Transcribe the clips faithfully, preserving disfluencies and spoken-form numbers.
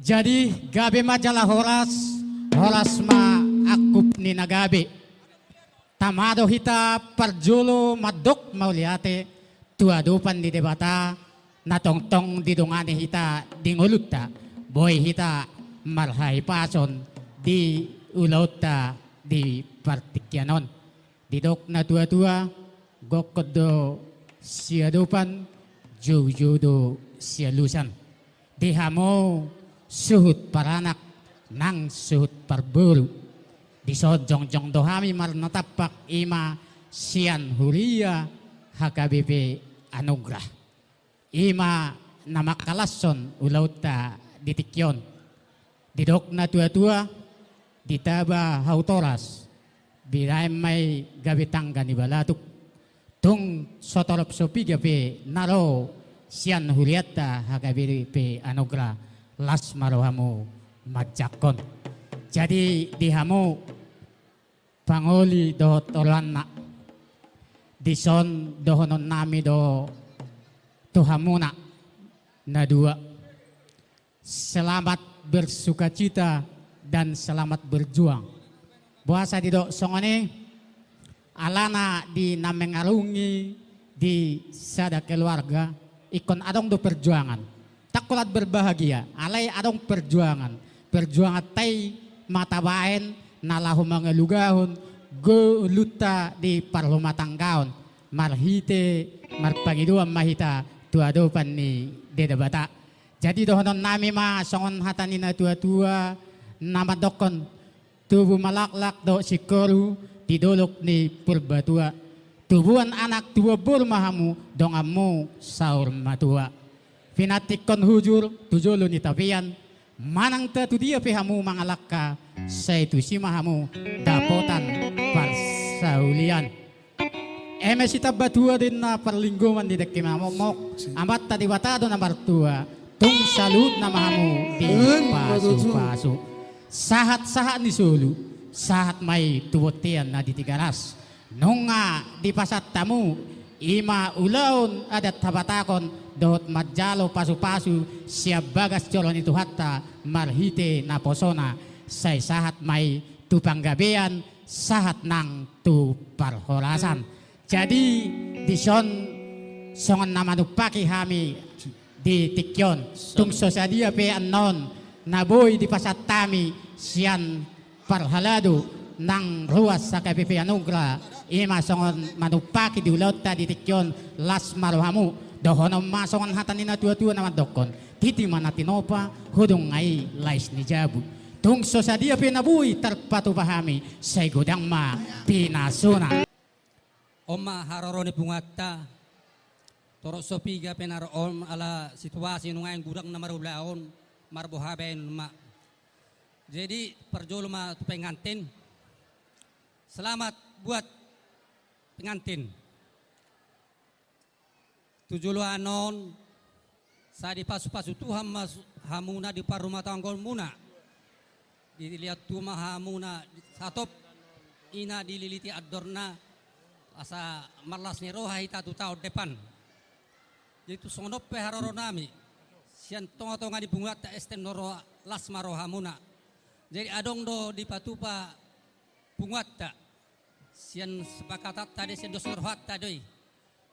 Jadi gabe ma jala horas, horas ma angkup ni na gabe. Tama do hita parjolo mandok mauliate tu adopan ni Debata, na tongtong didongani hita di ngolunta, boi hita marhahipason di ulaonta di partingkian on. Didok na tuatua, gokhon do siadopan, joujou do sialusan. Di hamu suhut paranak nang suhut parboru, dison jongjong do hami marnatampak, i ma sian huria H K B P Anugrah. I ma na mangkalashon ulaonta di tingki on. Didok na tuatua, ditaba hau toras, binaen ma i gabe tangga ni balatuk. Tung so torop so piga pe na ro sian hurianta H K B P Anugrah, las ma rohamu manjangkon. Jadi di hamu pangoli dohot oloanna, dison dohononnami do tu hamuna na dua: selamat bersukacita dan selamat berjuang. Boasa didok songon i? Alana di na mengarungi di sada keluarga, ingkon adong do perjuangan. Ndang holan berbahagia, alai adong perjuangan. Perjuanganta i ma tabaen na laho mangalugahon ngolunta di parrumatanggaon, marhite marpangidoan ma hita tu adopan ni Debata. Jadi dohononnami ma songon hata ni na tuatua na mandokhon: Tubu ma laklak dohot singkoru di dolok ni Purbatua. Tubuan anak, tubuan boru ma hamu, donganmu saur matua. Pinantikhon hujur tu jolo ni tapian, manang tu dia pe hamu mangalangka, sai tusi ma hamu dapotan parsaulian. Eme sitamba tua do inna parlinggoman di dengke na mokmok, Amanta Debata do na martua, tung saluhutna ma hamu dipasupasu. Sahat-sahat ni solu, sahat ma i tu bontean na di Tigaras. Nunga dipasahat hamu, i ma ulaon adat habatahon dohot manjalo pasupasu sian bagas joro ni Tuhanta marhite naposona, sai sahat ma i tu panggabean, sahat nang tu parhorasan. Jadi dison songon na manumpaki hami di tingki on, tung so sadia pe annon na boi dipasahat hami sian parhalado nang ruas H K B P Anugrah, i ma songon manumpaki di ulaonta di tingki on, las ma rohamu. Dohonon ma songon hata ni na tuatua na mandokhon: Titi ma na tinopa, hudon nga i lais ni jabu. Tung so sadia pe na boi tarpatupa hami, sai godang ma pinasuna. On ma haroro ni punguanta. Torop so piga pe na ro on, ala situasi nuaeng godang na marulaon, marboha baen ma. Jadi parjolo ma tu pengantin. Selamat buat pengantin. Tu joloan on, sai dipasupasu Tuhan ma hamuna di parrumatanggaonmuna. Dilehon Tuhan ma hamuna hatop, ina dililiti andorna, asa marlas ni roha hita tu taon depan. Jadi tung songon on pe haroronami, sian tongatonga ni punguanta, S T M do roha, las ma rohamuna. Jadi adong do dipatupa punguanta, sian sepakatanta do i, sian dos ni rohanta do i.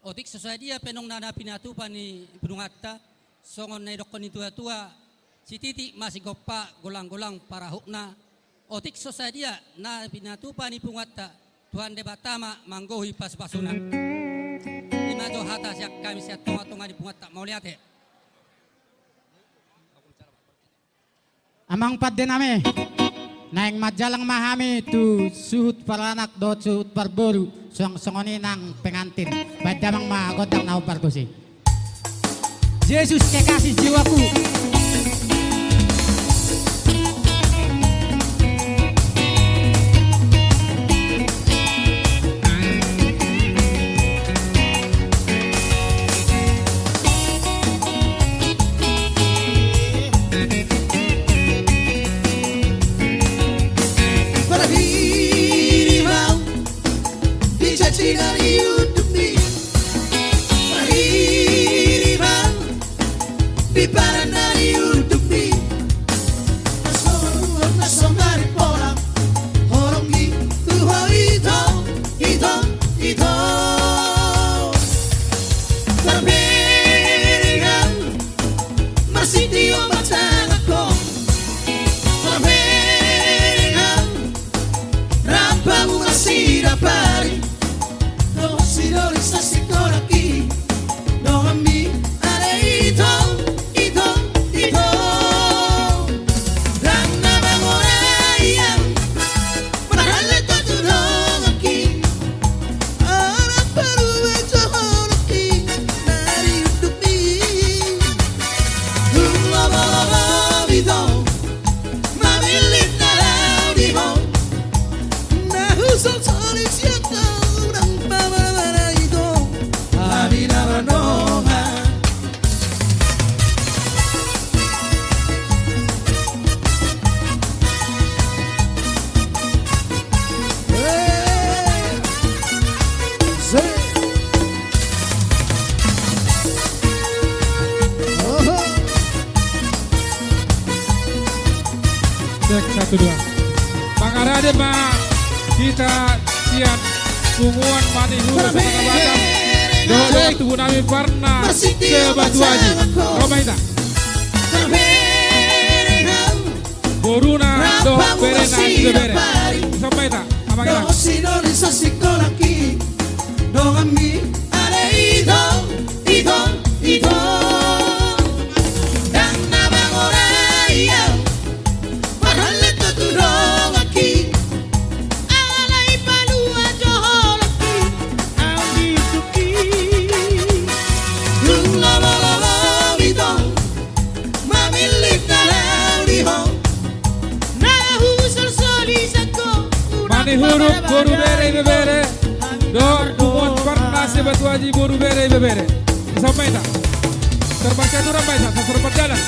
Otik so sadia pe nunga na pinatupa ni punguanta, songon na nidokhon ni tuatua: Sititi ma sigompa, golanggolang parahutna. Otik so sadia na pinatupa ni punguanta, Tuhan Debata ma manggohi pasupasuna. I ma jo hata sian hami sian tongatonga ni punguanta, mauliate. Amang pandenami, naeng manjalang ma hami tu suhut paranak dohot suhut parboru, suang songon i nang pengantin. Baen damang ma gondang na hombar tusi. Yesus kekasih jiwaku. Parhiri ma di paranna ni undukmi. Satu, dua. Mangarade ma hita sian punguan Manihuruk Sabana Batam dohot tubu nami Parna Sebatu Aji. Ro ma hita. Boruna dohot berena ibebere. Dison ma hita. Amang inang. Donganmi ale ito, ito, ito. Ndang na mangorai au marhallet do tu donganki. Alai palua jo holongki au di suki. Dung lomolomo mitong mamillit na laho di ho. Na husolsoli sangko. Manihuruk boru bere ibebere dohot punguan Parna Sebatu Aji boru bere ibebere. Dison ma hita. Terbaca aturan ma hita, sasar parjalan.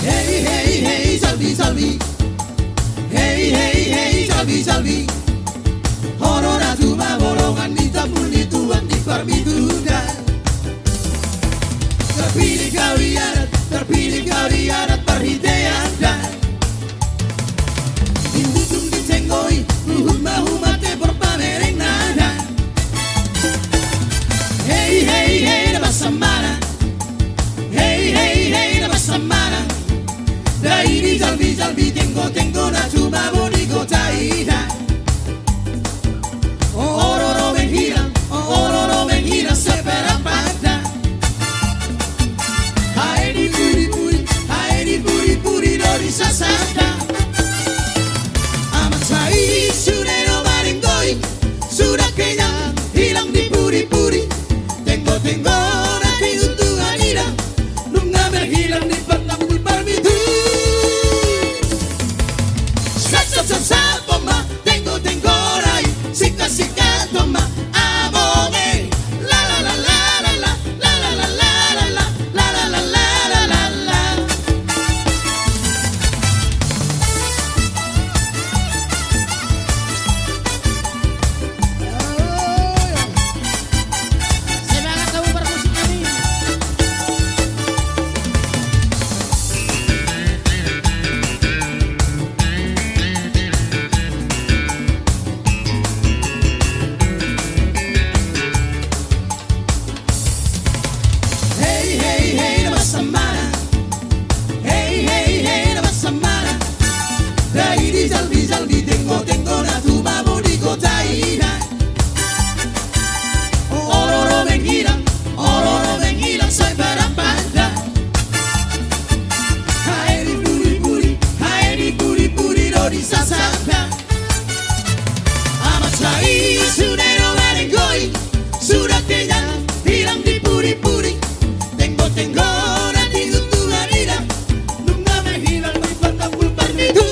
Hei, hei, hei, salbi, salbi. Hei, hei, hei, salbi, salbi. Horo na tuma bolongan ni tampul ni tuan di parmituda. Terpilih kau di adat, terpilih kau di adat parhitean da. Di ujung di cenggoi, luhut ma humate porpamereng nada. Hei, hei, hei, na basa mana. Hei, hei, hei, na basa mana. Dai di jalbi, jalbi, tenggo, tenggo, na tuma bo di gota ida. O, ororo menghilang, o, ororo menghilang, seberapa anda. Hae di puri-puri, hae di puri-puri, do di sasada. Amat sai sude do maringgoi, sudah kenyang, hilang di puri-puri. Tenggo-tenggo na di untungan ida, nunga menghilang di pertapul parmitu. Sat, sat, sat, sat, poma. Tenggo-tenggo rai, sika-sika toma, abonge. La la la la la la. Semangat, tamu parmusik nami. Hei, hei, hei, na basa mana. Hei, hei, hei, na basa mana. Dai di jalbi, jalbi, tenggo, tenggo, na tuma bo di gota ida. Ororo menghilang, ororo menghilang, sai barang panda. Hae di puri-puri, hae di puri-puri, do di sasada. Amat sai sude do maringgoi, sudah kenyang, hilang di puri-puri. Tenggo-tenggo na di untungan ida, nunga menghilang di pertapul parmitu.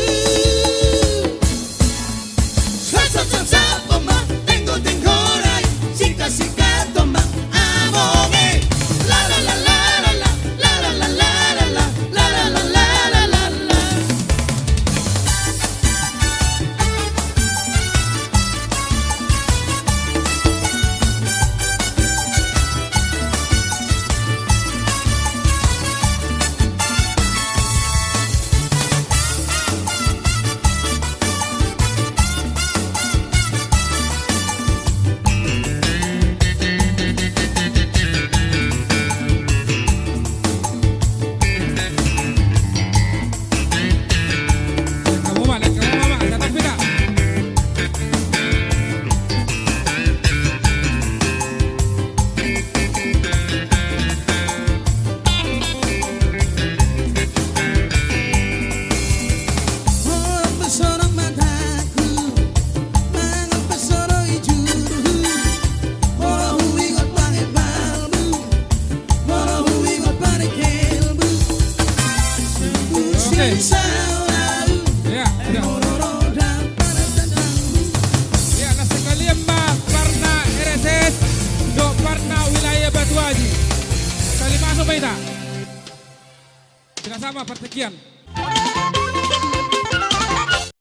Sa, sa, sa, sa, poma, tenggo, tenggo, rai, sika, sika, toma, abonge. La, la, la. Oke. Ya, udah. Ya, na sekalian ma Parna R S S dohot Parna Wilayah Batu Baita. Sila sama partingkian.